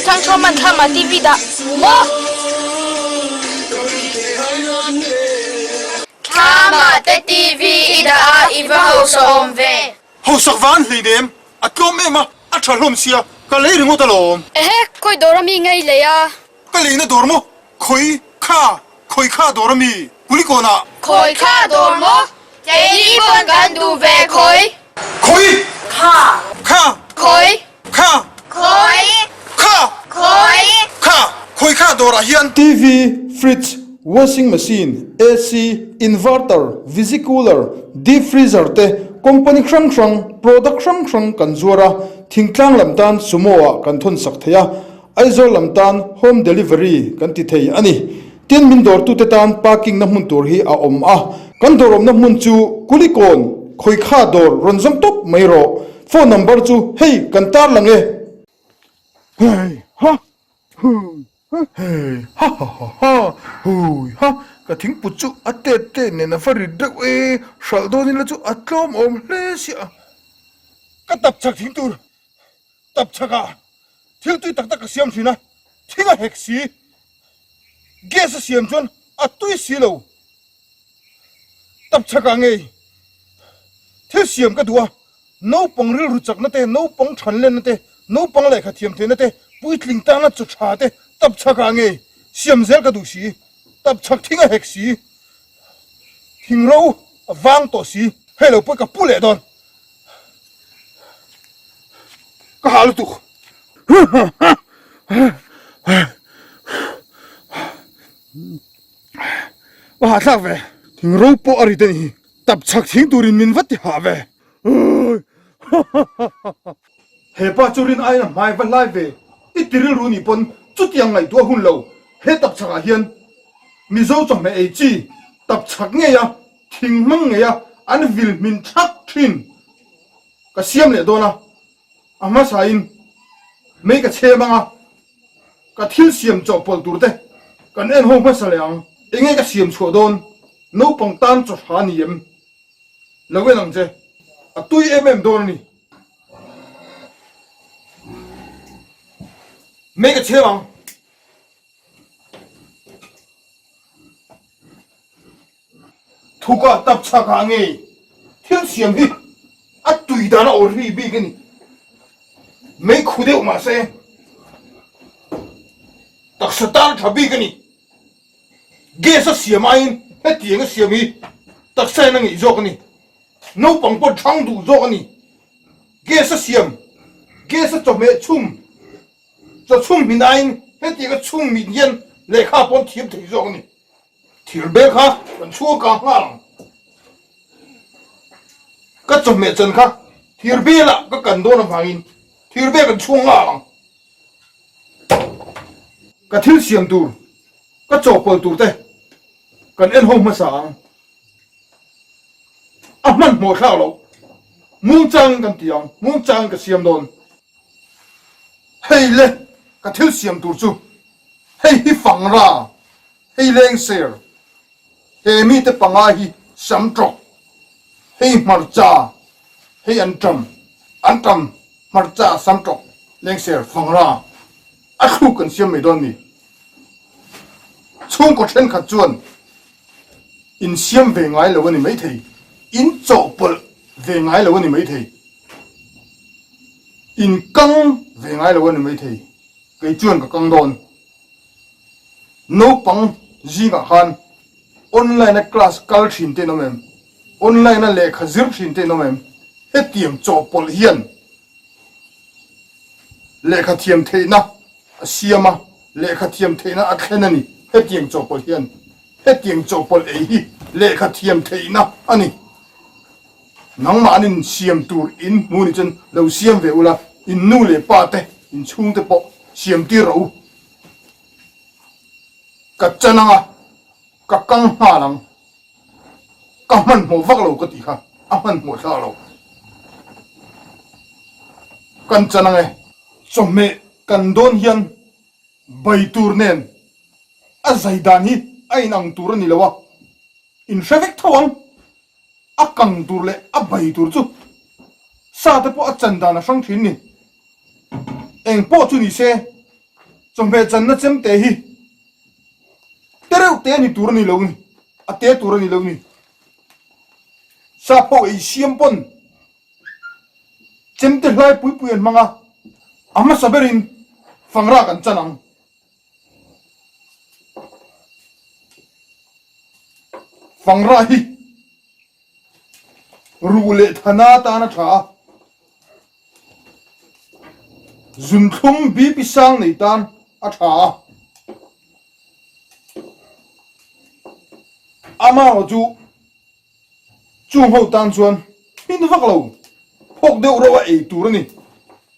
Thangthawman thlam ah TV dah maw? Thlam ah te TV i dah a i va hausa awm ve. Hausak van hleinem, a tlawm em a, a tha hlawm sia, ka lei ringawt alawm. Ehe, khawi dawr a mi ngei lei a? Ka leina dawr maw? Khawi kha, khawi kha dawr a mi? Kulikawn ah. Khawi kha dawr maw? Keini pawn kan duh ve khawi. Khawi! Kha. Kha. Khawi. Kha. Khawi. Kha. Khawi. Kha. Khawi kha dawr ah hian. TV, fridge, washing machine, AC, inverter, visi cooler, deep freezer te company hrang hrang, product hrang hrang kan zuar a, thingtlang lam tan sumo ah kan thawn sak thei a, Aizawl lam tan home delivery kan ti thei a ni. Tin, min dawrtute tan parking na hmun tur hi a awm a. Kan dawrawmna hmun chu Kulikawn, Khawikha dawr rawn zawng tawp mai rawh. Phone number chu hei kan tar lang e. Hei ha hui ha hei ha ha ha ha hui ha ka thingput chu a tet te nen a va rit deuh e, hralh dawn ila chu a tlawm awm hle sia. Ka tap chak thing tur Tap chhakah thil tui tak tak ka siam thin a, thing a hek si, gas a siam chuan a tui si lo. Tap chhakah ngei thil siam ka duh a, naupang rilru chakna te, naupang thanlenna te, naupang lehkha thiam theihna te, puitling tana chaw tha te tap chhakah ngei siam zel ka duh si. Tap chhak thing a hek si, thing ro a vang tawh si, hei lo pawh ka pu leh dawn. Ka hah lutuk. Ka hah thlak ve. Thing ro pawh a ri te ni hi. Tap chhak thing turin min va ti hah ve. He pa chu rin aiin a hmai va hlai ve. I ti rilru nih pawn chutiang ngaihtuah hun lo. He tap chhakah hian Mizo chawhmeh ei chi tap chhak ngei a. Thing hmang ngei a an vil hmin thak thin. Ka siam leh dawn a, a hmasain mei ka chhem ang a, ka thil siam chawhpawlh tur te kan en ho hmasa leh ang. Enge ka siam chhuah dawn? Naupang tan chawhra a ni em? Lo en ang che, a tui em em dawn a ni. Mei ka chhem ang. Thuka tap chhak ah ngei thil siam hi a tui dan a awr ri bik a ni. Mei khu deuh mah se taksa tan tha bik a ni. Gas a siam aiin hetiang a siam hi taksa in a ngeih zawk a ni. Naupang pawh thang duh zawk a ni. Gas a siam, gas a chawhmeh chhum Chaw chhung hmin aiin hetianga chhung min hian lehkha pawn thiam thei zawk a ni. Thir bel kha kan chhuak a nghal ang. Ka chawhmeh chan kha thir belah ka kan dawn avangin thir bel kan chhuak nghal ang. Ka thil siam tur, ka chawhpawlh tur te kan en ho hmasa ang. A hmanhmawh thlak loh. Muangchangin kan ti ang, muangchangin ka siam dawn. Hei le, ka thil siam tur chu hei hi fangra, hei lengser, he mite panga hi sam tawk, hei hmarcha, hei an tam, an tam, hmarcha, sam tawk, lengser, fangra, a thluk kan siam mai dawn mi? Chhungkaw thenkhat chuan in siam ve ngai lo a ni maithei, in chawhpawlh ve ngai lo a ni maithei, in kang ve ngai lo a ni maithei, kei chuan ka kang dawn. Naupang zingah khan online a class kal thin te an awm em? Online a lehkha zir thin te an awm em? Hetiang chawhpawlh hian Lehkha thiam theihna a siam a, lehkha thiam theihna a thlen a ni. Hetiang chawhpawlh hian hetiang chawhpawlh ei hi lehkha thiam theihna a ni. Nangmahnin siam tur in hmu ni chuan lo siam ve ula, in nu leh pa te, in chhungte pawh siam tir rawh u. Ka chan ang a, ka kang nghal ang. Ka hmanhmawh vak lo ka tih kha a hmanhmawh thlak lo. Kan chan ang e. Chawhmeh kan dawn hian bai tur nen a zai dan hi a inang tur a ni lo a, in hre vek tho ang. A kang tur leh a bai tur chu sa te pawh a chan dan a hrang thin ni. Eng pawh chu ni se. Chawhmeh channa chemte hi te reuh te a ni tur a ni lo ni, a te tur a ni lo ni. Sap ho ei siam pawn chemte hlai pui pui an hmang a, a hmasa berin fangra kan chan ang. Fangra hi ruh leh thana atan a tha a, zunthlum BP sang nei tan a tha a, amaherawh chu Chung ho tan chuan hmin vak lo, phawk deuh reuh a ei tur a ni.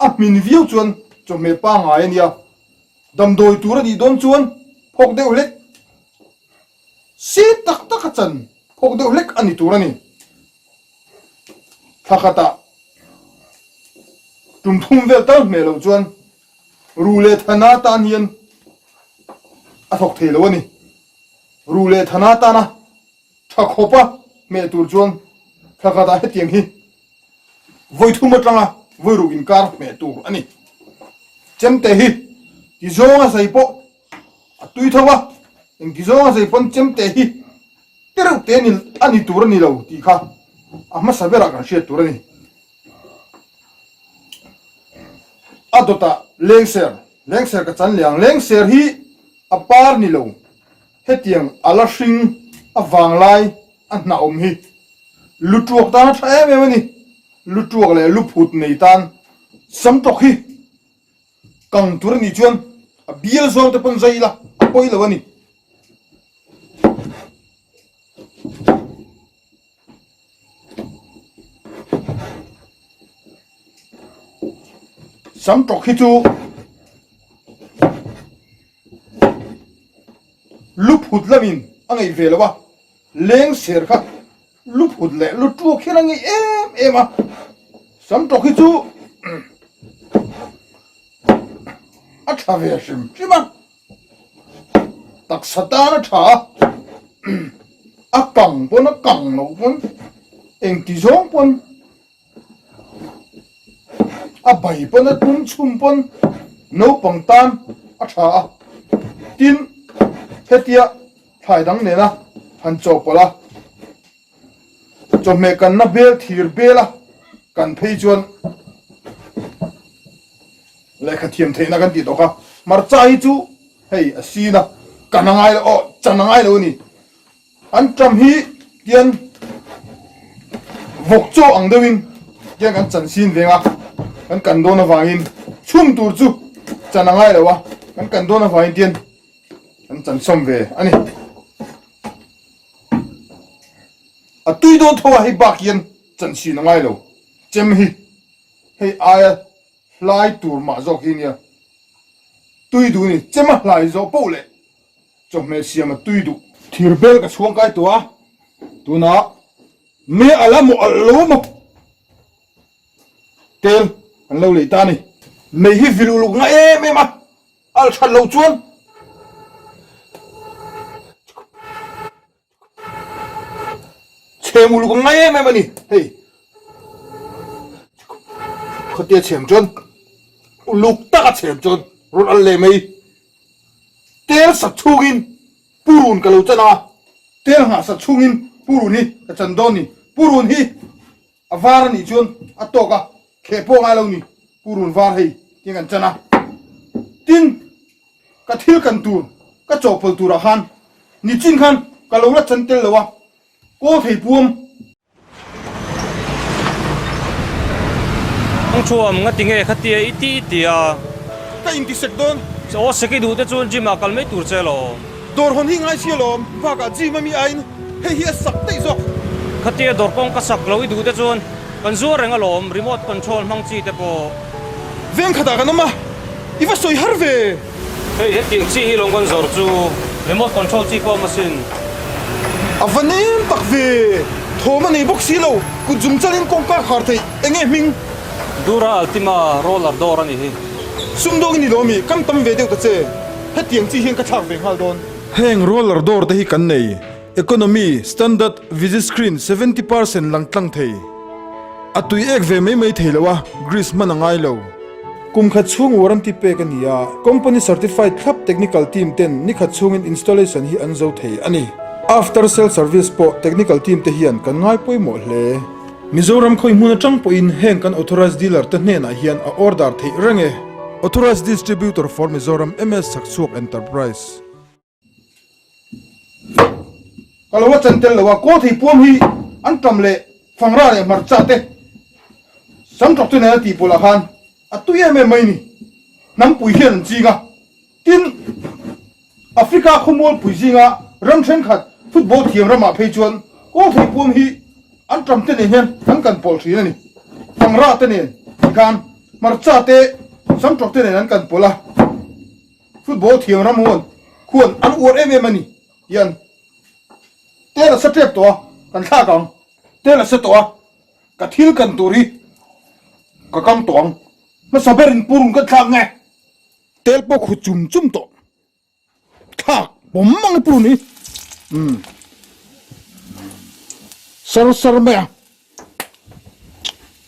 A hmin viau chuan chawhmeh pangngai a nia. Damdawi tur a nih dawn chuan phawk deuh hlek, si tak tak a chan phawk deuh hlek a ni tur a ni. Thla khatah tum thum vel tal hmeh loh chuan ru leh thana tan hian a thawk thei lo a ni. Ru leh thana tana Tha khawpa hmeh tur chuan thla khatah hetiang hi vawi thum atanga vawi ruk inkar hmeh tur a ni. Chemte hi ti zawnga zai pawh a tui tho a, eng ti zawnga zai pawn chemte hi te reuh te a ni tur a ni lo tih kha a hmasa berah kan hriat tur a ni. A dawtah lengser, lengser ka chan leh ang, lengser hi a par ni lo. Hetiang a la hring a vanglai a hnah awm hi lu tuak tan a tha em em a ni. Lu tuak leh lu phut nei tan sam tawk hi kang tur a nih chuan a bial zawng te pawn zai ila a pawi lo a ni. Sam tawk hi chu Lu phut lamin a ngaih ve lo a, leng ser kha lu phut leh lu tuak hian a ngaih em em a, sam tawk hi chu a tha ve hrim hrim a, taksa tan a tha a, a kang pawn a kang lo pawn engti zawng pawn A bai pawn a tum chhum pawn naupang tan a tha a, tin hetia thlai dang nena han chawhpawlh a, chawhmeh kanna bel thir bel a kan phei chuan lehkha thiam theihna kan tih tawh kha. Hmarcha hi chu hei a sin a, kan a ngai lo aw chan a ngai lo a ni. An ṭam hi tian vawk chaw ang deuhin tian kan chan sin veng a, kan kan dawn avangin chhum tur chu chan a ngai lo a, kan kan dawn avangin tian kan chan sawm ve a ni. A tui dawn tho a hei bak hian chan sin a ngai lo, chem hi hei aia hlai tur mah zawk hi nia tui duh a ni, chem a hlai zawh poh leh Chawhmeh siam a tui duh. Thir bel ka chhuang kai tawh a, tunah me a la maw alh lo maw tel an lo lei ta a ni. Mei hi vil uluk nga em em a, alh that loh chuan chhem uluk a ngai em em a ni hei. Khatia chhem chuan uluk taka chhem chuan rawn alh leh mai. Tel sak chhungin purun ka lo chan a, tel nghah sak chhungin purun hi ka chan dawn ni. Purun hi a var a nih chuan a tawk a, kheh pawh ngai lo ni, purun var hei tiin kan chan a. Tin, ka thil kan tur, ka chawhpawlh turah khan nichin khan ka lo la chan tel lo a, kawl thei puam. Ang thuam nga tinge khatia i ti i ti a. Ka inti sek dawn. Aw sek i duh te chuan gym ah kal mai tur che lo. Dawr hawn hi ngai si alawm, bakah gym ami aiin hei hi a sak daih zawk. Khatia dawr kawng ka sak lo i duh te chuan kan zuar reng alawm, remote control hmang chi te pawh. Veng khatah kan awm a, i va sawi har ve. Hei hetiang chi hi lawng kan zawr chu remote control chi pawh machine. A va nem tak ve, thawm a nei bawk si lo, kut zum chalin kawngka khar theih eng nge hming? Dura Altima roller door a nih hi. Sumdawng i ni lo mi, kam tam ve deuh ta che, hetiang chi hian ka thlak ve nghal dawn. Heng roller door te hi kan nei, Economy, Standard, Visiscreen 70% lang tlang thei. A tui ek ve mai mai thei lo a, grease hman a ngai lo. Kum khat chhung warranty pek a ni a, company certified thlap technical team ten ni khat chhungin installation hi an zo thei a ni. After sale service pawh technical team te hian kan ngai pawimawh hle. Mizoram khawi hmun atang pawhin heng kan authorized dealer te hnenah hian a order theih reng e. Authorized Distributor for Mizoram MS Chhakchhuak Enterprise. Ka lo a chan tel lo a, kawl thei puam hi an tam leh fangra leh hmarcha te sam tawk te nen a tih pawlh ah khan a tui em em mai ni. Hnampui hian an ching a, tin Africa khawmualpui zinga ram thenkhat football thiam ramah phei chuan kawl thei puam hi an tam te nen hian an kan pawlh thin a ni. Fangra te nen tikhan hmarcha te sam tawk te nen an kan pawlh a. Football thiam ram huan khuan an uar em em a ni hian tel a sa tep tawh a, kan thlak ang. Tel a sa tawh a, ka thil kan tur hi ka kam tawh ang. Hmasa berin purun kan thlak nge? Tel pawh khu chum chum tawh thlak pawm mang e purun hi. Umm sar sar mai a.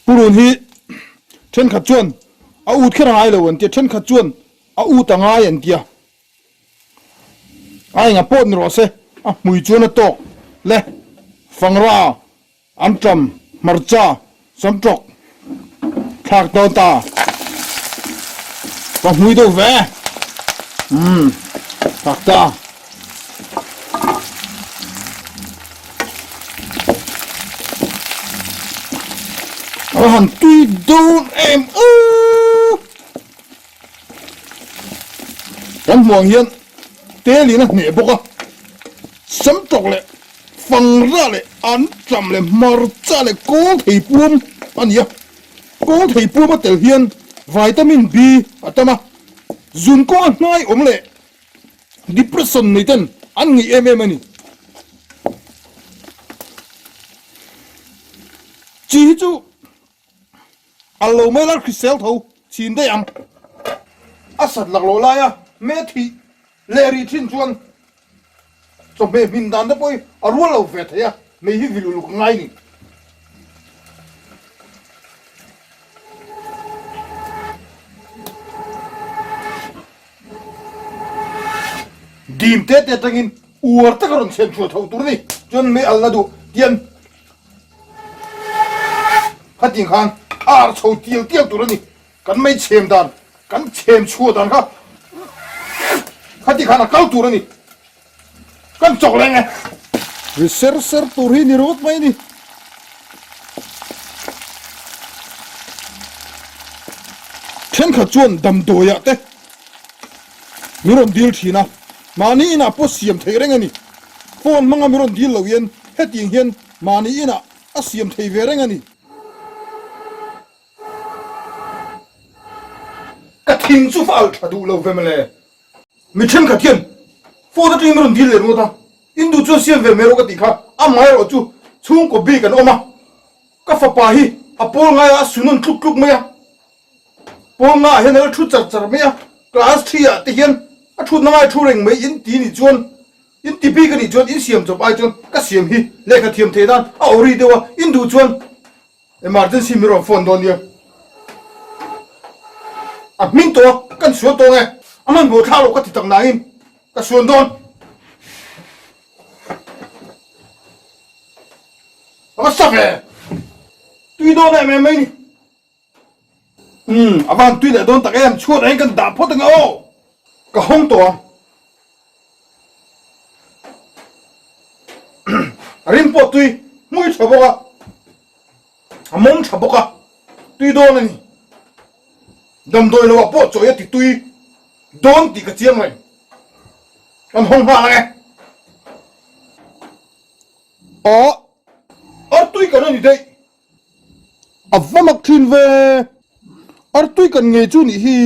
Purun hi thenkhat chuan a ut kher a ngai lo an tia, thenkhat chuan a ut a ngai an tia. A enga pawh ni rawh se, a hmui chuan a tawk le fangra an ṭam hmarcha samṭawk thlak dawn ta. Ka hmui deuh ve. Umm thlak ta. A han tui dawn em aw. Kan hmuh ang hian tel in a hneh bawk a, sam tawk leh fangra leh an tlam leh hmarcha leh kawl thei puam a ni a, kawl thei puam a tel hian vitamin B a tam a, zun kawnga hnai awm leh Depression nei ten an ngeih em em a ni. Chi hi chu a lo mai la hrisel tho chhin daih ang. A sat lak loh laia me thih leh rih thin chuan chawhmeh hmin dan te pawh hi a rual lo ve thei a, mei hi vil uluk a ngai ni. Dim te te atangin uar taka rawn chhen chhuah tho tur a ni. Chuan mei alna duh tian khatin khan a ar chho tial tial tur a ni. Kan mei chhem dan, kan chhem chhuah dan kha khati khan a kal tur a ni. Kan chawk leng e. Ri ser ser tur hi ni ringawt mai a ni. Thenkhat chuan damdawiah te min rawn dil thin a, mahni inah pawh siam theih reng a ni. Phone hmanga min rawn dil loh hian hetiang hian mahni inah a siam thei ve reng a ni. Ka thing chu va al tha duh lo ve mawle. Mi thenkhat hian phone atangin min rawn dil leh ringawt a, in duh chuan siam ve mai rawh ka tih kha, amaherawh chu chhungkaw bik an awm a, ka fapa hi a pawl ngaia a sunawn tluk tluk mai a, pawl ngaah hian a la thu char char mai a, class threeah te hian a thutna ngai thu reng mai in ti nih chuan in ti bik a nih chuan in siam chawp ai chuan ka siam hi lehkha thiam theih nan a awri deuh a, in duh chuan Emergency mi rawn phone dawn nia. A hming tawh a, kan suan tawh nge? A hmanhmawh thlak loh ka ti tak nangin ka suan dawn. A va sa ve! Tui dawn em em mai ni. Umm, a van tui leh dawn tak em, chhuat ah hian kan dah phawt ang e aw. Ka hawng tawh ang. A rim pawh tui hmui tha bawk a, a mawm tha bawk a, tui dawn a ni. Damdawi lo ah pawh chawi a ti tui dawn tih ka chiang reng. Kan hawng nghal ang e. Aw, artui kan a ni daih. A va mak thin ve! Artui kan ngei chu nih hi.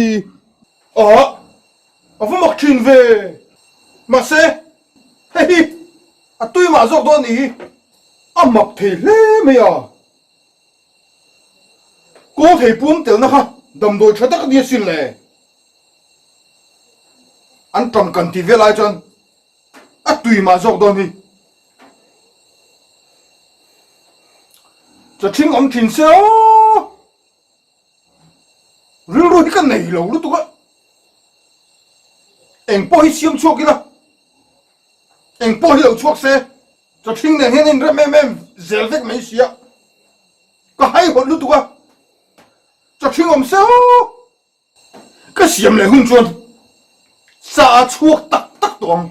Aw, a va mak thin ve! Mahse, hei hi a tui mah zawk dawn nih hi. A mak thei hle mai a. Kawl thei puam telna kha damdawi tha tak a ni asin le. An tam kan ti vel ai chuan a tui mah zawk dawn hi. Chathing awm thin se aw! Rilru hi ka nei lo lutuk a, eng pawh hi siam chhuak ila, eng pawh hi lo chhuak se, chathing nen hian a inrem em em zel vek mai sia, ka haihawt lutuk a, chathing awm se aw! Ka siam leh hun chuan sa a chhuak tak tak tawh ang.